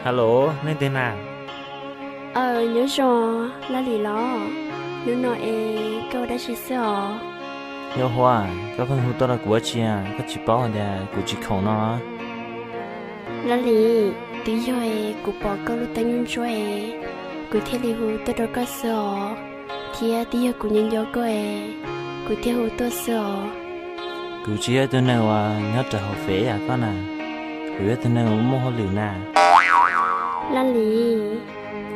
Alo, leej twg na? Aw, nyob zoo, Laj Lis los? Hnub no es koj ua dab tsi xwb os? Nkauj Huab, koj pheej hu tuaj rau kuv ua dab tsi a? Koj tsis paub hais tias kuv tsis khoom no? Laj Lis, twb yog es kuv pom koj lub teeb ntsuab ntsuab es kuv thiaj li hu tuaj rau koj xwb os, thiab twb yog kuv nco nco koj es kuv thiaj hu tuaj xwb os. Kuv tsis yog ib tug neeg uas nyob rau hauv fem yam koj na, kuv yog ib tug neeg uas muaj hauj lwm na. Laj Lis,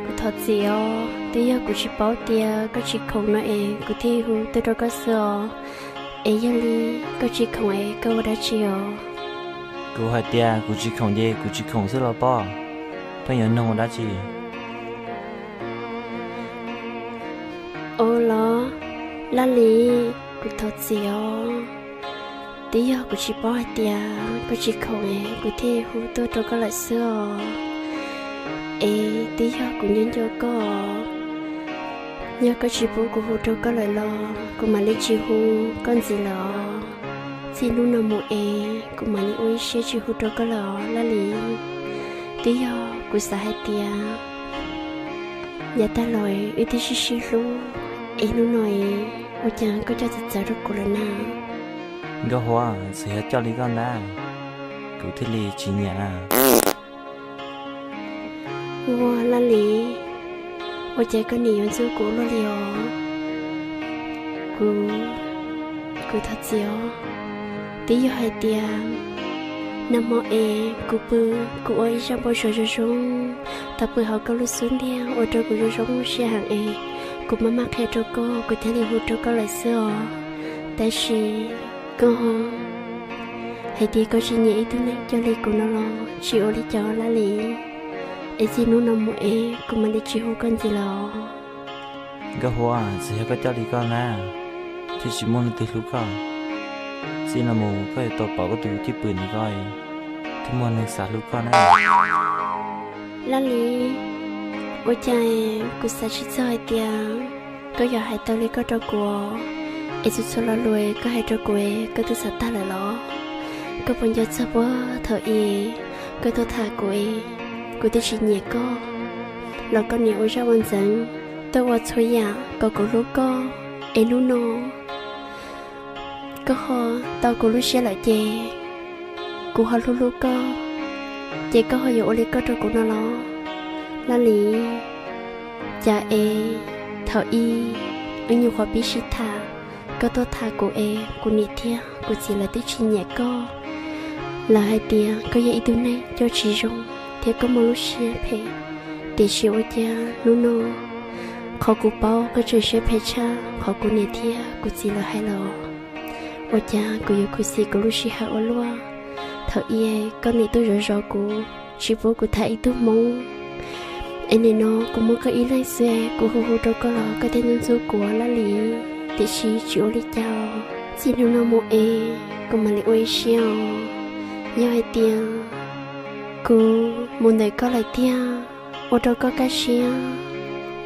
kuv thov txim os, twb yog kuv tsis paub tias koj tsis khoom no es kuv thiaj hu tuaj rau koj xwb os. Es yog li koj tsis khoom es koj ua dab tsi os? Kuv hais tias kuv tsis khoom ces kuv tsis khoom xwb los pob, pheej yuav nug ua dab tsi? Ua los, Laj Lis, kuv thov txim os, twb yog kuv tsis paub hais tias koj tsis khoom es kuv thiaj hu tuaj rau koj lawm xwb os. Es twb yog kuv nco nco koj, yog koj tsis pub kuv hu rau koj lawm los kuv mam li tsis hu koj ntxiv lawm os. Txij hnub no mus es kuv mam li ua ib siab tsis hu rau koj lawm os Laj Lis. Twb yog kuv xav hais tias yav tag los wb twb sib sib hlub, es hnub no es ua cas koj coj txawv txawv rau kuv lawm na? Nkauj Huab, txawm yog coj li koj ntag, kuv thiaj li tsis nyiam na. Ua Laj Lis, ua cas koj nim yuav ntxub kuv ua luaj li os? Kuv, kuv thov txim os. Twb yog hais tias nag hmo es kuv pw, kuv ua ib zaj npau suav zoo zoo tau pw hauv koj lub xub ntiag ua rau kuv zoo zoo siab heev es kuv maj maj qhia rau koj, kuv thiaj li hu rau koj lawm xwb os. Tab sis koj ho hais tias koj tsis nyiam ib tug neeg coj li kuv no los tsis ua li cas Laj Lis. Es txij hnub no mus es kuv mam li tsis hu koj ntxiv lawm os. Nkauj Huab, txawm yog koj coj li koj na, thiaj tsis muaj leej twg hlub koj. Txij no mus koj yuav tau pom koj tus cwj pwm ntawm koj, thiaj muaj neeg xav hlub koj na. Laj Lis, ua cas kuv xav tsis txog hais tias koj yuav hais tau li koj rau kuv, es txhua txhua lo lus koj hais rau kuv koj twb xav tag lawm los? Koj puas nco txog puag thaum ub koj tuaj tham kuv es kuv twb tsis nyiam koj los koj nim ua zaj ua ntxeev tuaj ua txhua yam kom kuv hlub koj, es hnub no koj ho tau kuv lub siab lawm ces kuv ho hlub hlub koj, ces koj ho yuav ua li koj rau kuv no los? Laj Lis, cas es thaum ub wb nyuam qhuav pib sib tham, koj tuaj tham kuv es kuv niam thiab kuv txiv lawv twb tsis nyiam koj. Lawv hais tias koj yog ib tug neeg coj tsis zoo thiab koj muaj lub siab phem. Tiam sis ua cas hnub no qhov kuv paub koj tseem siab phem tshaj qhov kuv niam thiab kuv txiv lawv hais los? Ua cas kuv yuav khuv xim kuv lub sij hawm ua luaj. Thaum ub koj nim tuaj zov zov kuv, tsis pub kuv tham ib tug hmoob. Es nim no kuv muaj koj ib leeg xwb, kuv hu hu rau koj los koj thiaj ntxub ntxub kuv Laj Lis. Tiam sis tsis ua li cas, txij hnub no mus es kuv mam li ua ib siab os. Yog hais tias kuv mus ntawm koj lawm tiag, ua rau koj kaj siab,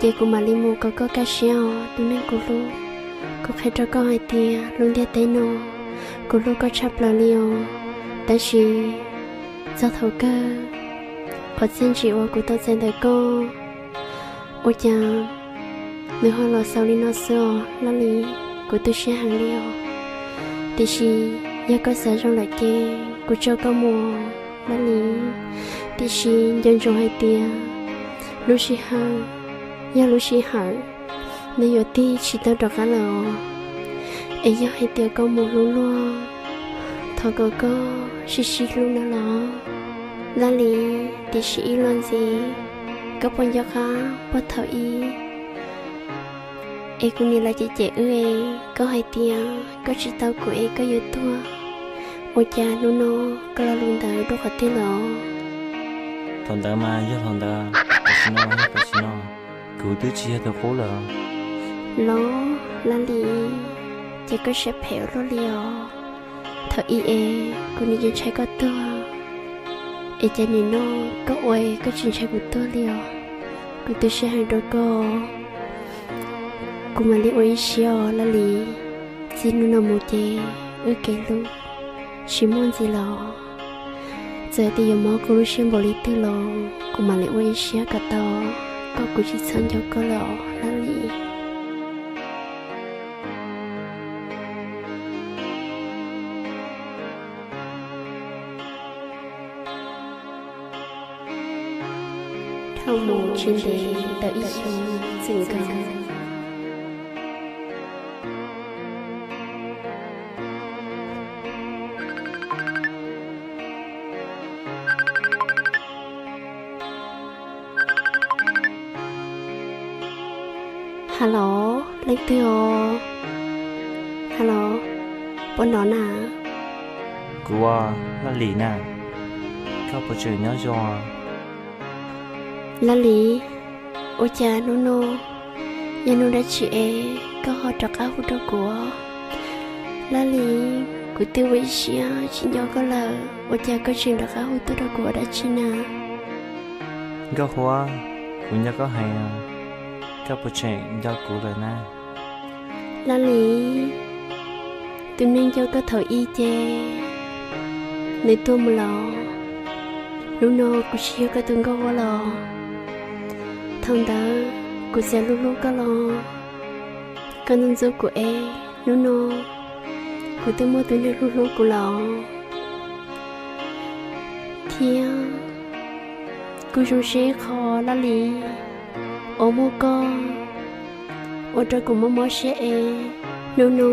ces kuv mam li mus kom koj kaj siab os tus neeg kuv hlub. Kuv qhia rau koj hais tias lub ntiaj teb no kuv hlub koj tshaj plaws li os. Tab sis txog thaum kawg, qhov txiaj ntsim uas kuv tau txais ntawm koj, ua cas nws ho los xaus li no xwb os Laj Lis. Kuv tu siab heev li os. Tiam sis yog koj xav zoo lawm ces kuv tso koj mus Laj Lis. Tiam sis nco ntsoov hais tias lub sij hawm yog lub sij hawm, nws yuav tig tsis tau rov qab lawm os. Es yog hais tias koj mus hlub luag, thov kom koj sib sib hlub nawb los Laj Lis. Tiam sis ib los ntxiv, koj puas nco qab puag thaum ub es kuv niam lawv cem cem wb es koj hais tias koj tsis tau kuv es koj yuav tuag? Ua cas hnub no koj lo lus ntawd dua qhov twg los? Thaum ntawd mas yog thaum ntawd, tam sim no mas yog tam sim no, kuv twb tsis yog tus qub lawm. Los Laj Lis, ces koj siab phem ua luaj li os. Thaum ub es kuv nim yeej ntshai koj tuag, es cas nim no koj ua koj tsis ntshai kuv tuag li os? Kuv tu siab heev rau koj. Kuv mam li ua ib siab os Laj Lis. Txij hnub no mus ces wb kev hlub tsis muaj ntxiv los. Txawm tias yuav mob kuv lub siab npaum li twg los kuv mam li ua ib siab kom tau, kom kuv tsis txhob nco koj lawm Laj Lis. Dhau mus tsis ntev ntawm ib xyoos txwm nkaus. Hello, leej twg os? Hello, puas hnov na? Kuv, Laj Lis na, koj puas tseem nyob zoo? Laj Lis, ua cas hnub no yog hnub dab tsi es koj ho rov qab hu rau kuv? Laj Lis, kuv twb ua ib siab tsis nco koj lawm, ua cas koj tseem rov qab hu tuaj rau kuv ua dab tsi na? Nkauj Huab, kuv nco koj heev, koj puas tseem nco kuv lawm na? Laj Lis, tus neeg nco koj thaum ub ces nws tuag mus lawm. Hnub no kuv tsis yog koj tus Nkauj Huab lawm. Thaum ntawd kuv txawm hlub hlub koj los koj ntxub ntxub kuv es hnub no kuv twb muaj tus neeg hlub hlub kuv lawm. Thiab kuv zoo siab ib qho Laj Lis uas muaj koj ua rau kuv mob mob siab es hnub no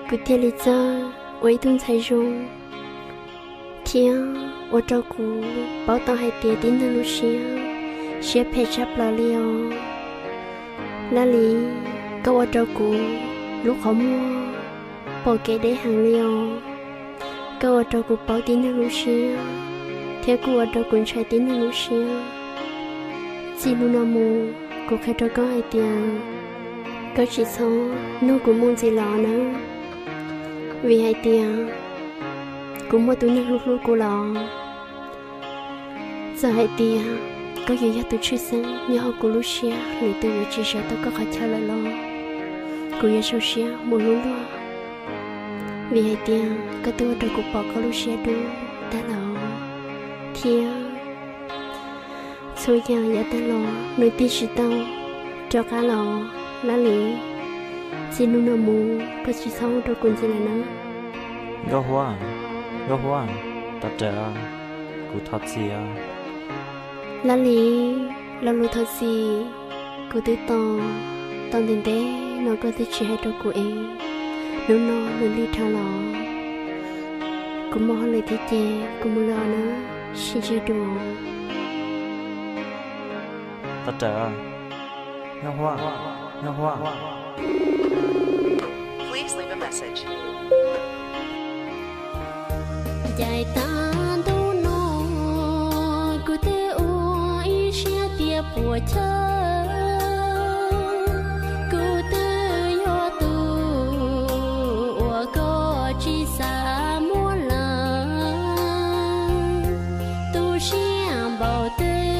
kuv thiaj li txawj ua ib tug ntxhais zoo thiab ua rau kuv paub tau hais tias tib neeg lub siab, siab phem tshaj plaws li os. Laj Lis, koj ua rau kuv lub qhov muag pom kev deb heev li os. Koj ua rau kuv paub tib neeg lub siab thiab kuj ua rau kuv ntshai tib neeg lub siab. Txij hnub no mus kuv qhia rau koj hais tias koj tsis txhob nug kuv mus ntxiv lawm nawb, vim hais tias kuv muaj tus neeg hlub hlub kuv lawm. Txawm hais tias koj yuav yog tus tshwj xeeb nyob hauv kuv lub siab, lwm tus yuav tsis sawv tau koj qhov chaw lawm los kuv yuav sau siab mus hlub luag, vim hais tias koj twb ua rau kuv pom koj lub siab dub tag lawm thiab txhua yam yav tag los nws tig tsis tau rov qab los. Laj Lis, txij hnub no mus koj tsis txhob hu rau kuv ntxiv lawm nawb. Nkauj Huab, Nkauj Huab, tawm rawm, kuv thov txim. Laj Lis, lo lus thov txim kuv twb tos tau ntev ntev no koj twb tsis hais rau kuv es hnub no nws lig dhau los. Kuv muaj hauj lwm thiab ces kuv mus lawm nawb, sib ntsib dua. Tawm rawm, Nkauj Huab, Nkauj Huab. Ncaim tag ntuj no kuv twb ua ib siab tias puas chawj, kuv twb yog tus uas koj tsis xav muab lawm, tu siab npaum twg